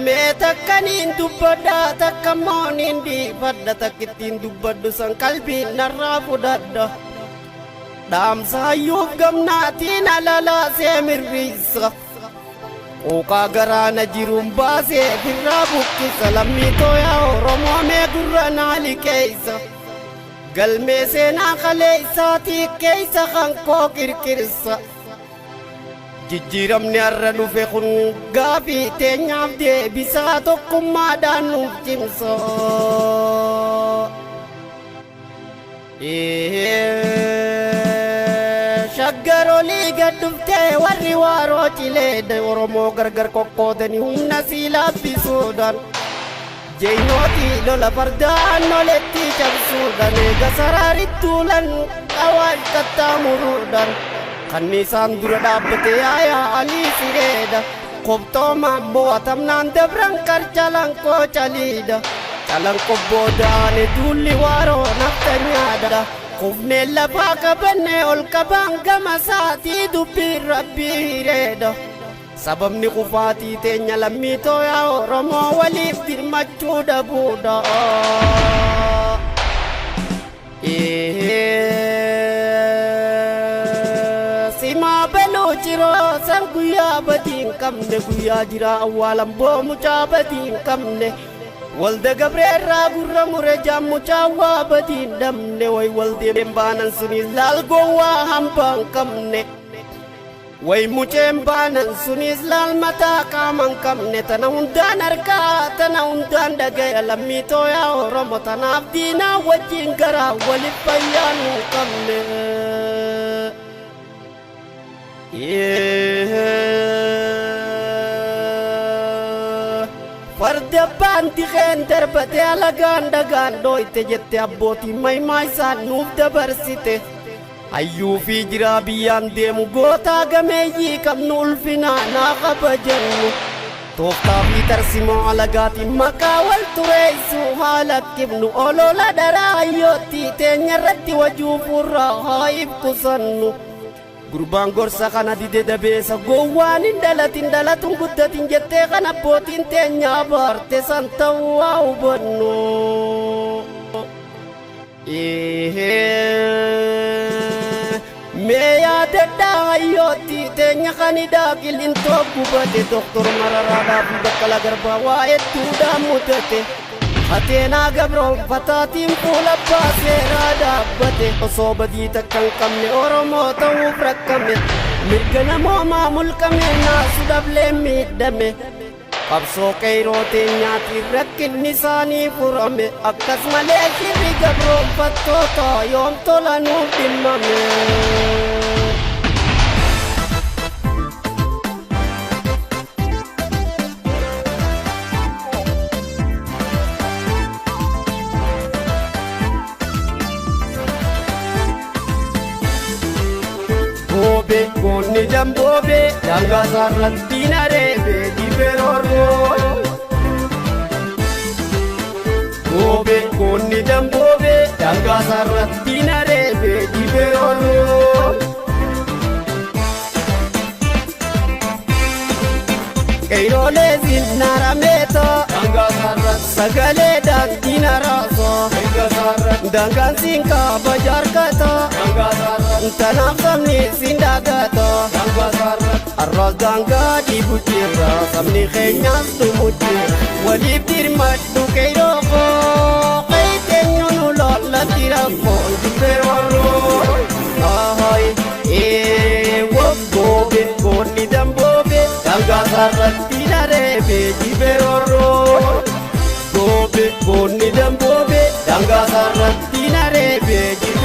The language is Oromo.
Mee takkaniin dubbadha, takka immoo niin dhiifadha, takkittiin dubbadhu san qalbiin narraa fudhadha. Dhaamsa hayyuuf gamnaatiin alalaasee mirriisa. Quuqaa garaana jiruun baasee firraa buqqisa, lammii tooyaa Oromoo mee gurra naa liqeessa. Galmee seenaa kaleessaatii keessa kan koo qirqirsa. Jijjiiramni har'a dhufe kun gaafii teenyaaf deebisaa, tokkummaadhaan nuuf cimsa. Shaggar olii gad dhuftee warri waaroo cilee Oromoo gargar qoqqoodanii humna sii laaffisuudhaan. Jeynooti lola fardaan oletti cabsuudhaan, eega saraaritti tuulan awaash qaxxaamuruudhaan. Kanniisaan dura dhaabbate yaayaa alii sireedha. Kobxoomaan mo'atamnaan dabran qarcalanqoo caliidha. Calanqoo boodaane duulli waaroo naftanyaadha. Kufneen lafaa qabannee ol qabaan gama isaatii dubbiin rabbii hireedha. Sababni kufaatii teenya, lammii tooyaa Oromoo, waliif dirmachuu dhabuudha. Simaa baluu ciroo san guyyaa badii hin qabne, guyyaa jira awwaalan boo mucaa badii hin qabne. Walda Gabreerraa gurra mure jaan mucaa waa badii hin dhabne, way waldeen baanan sunis laal gowwaa hambaa hin qabne. Way muceen baanan sunis laal mataa qaama hin qabne. Tana hundaan argaa, tana hundaan dhagaya, lammii tooyaa Oromo, tanaaf diinaa wajjin garaa walif fayyaa nu hin qabne. Farda abbaan dikeen darbate alagaan dhagaan dhooyte jette abbootiin maymaa isaan nuuf dabarsite. Hayyuu fi jiraa biyyaan deemu gootaa gameeyyii qabnu ulfinaa naa kabajannu. Tooftaa fi tarsimoo alagaatiin maqaa wal tureessu haa lakkifnu, olola dharaa hayyootti teenya irratti wajuufurraa haa ibkusannu. Gurbaan gorsa kana dide dabeessa gowwaan hin dhalatin, dhalatun guddatin jettee kan abbootiin teenya abaarte san ta'uu haa hubannu. Mee yaadadhaa hayyootti teenya kan hidhaa qilintoo gubate, Doktor Mararaadhaa fi Baqqalaa Garbaa waa hedduudhaan mudate. Ateenaa gabroonfataatiin fuula abbaa seeraa dhaabbate, osoo badii takka hin qabne Oromoo ta'uuf rakkame, mirga namoomaa mulqame, naasu dhablee miidhame. Qabsoo qeyroo teenyaatiin rakkinni isaanii furame, akkas malee shirri gabroonfattoota yoom tola nuuf dhimmame. Goobe goonni damboobe daangaa isaarratti nareebe dhibee roorroo. Goobe goonni damboobe daangaa isaarratti nareebe dhibee roorroo. Qeyroolee zinnaara meetoo sagalee daandii naraasoo, daangaan siin kabaja harkatoo, tanaaf sabni siin daagatoo. Arroos daangaa dhiibu jira, sabni keenyaas dhumu jira, waliif dirmadhu qeyroo koo, qeeyteenyu nu lollatti rakkoo jibbee roorroo. Ahoy ee woggoobe goonni damboobe daangaa isaarratti nareebe jibbee roorroo. Goobe goonni damboobe daangaa isaarratti nareebe jibbee.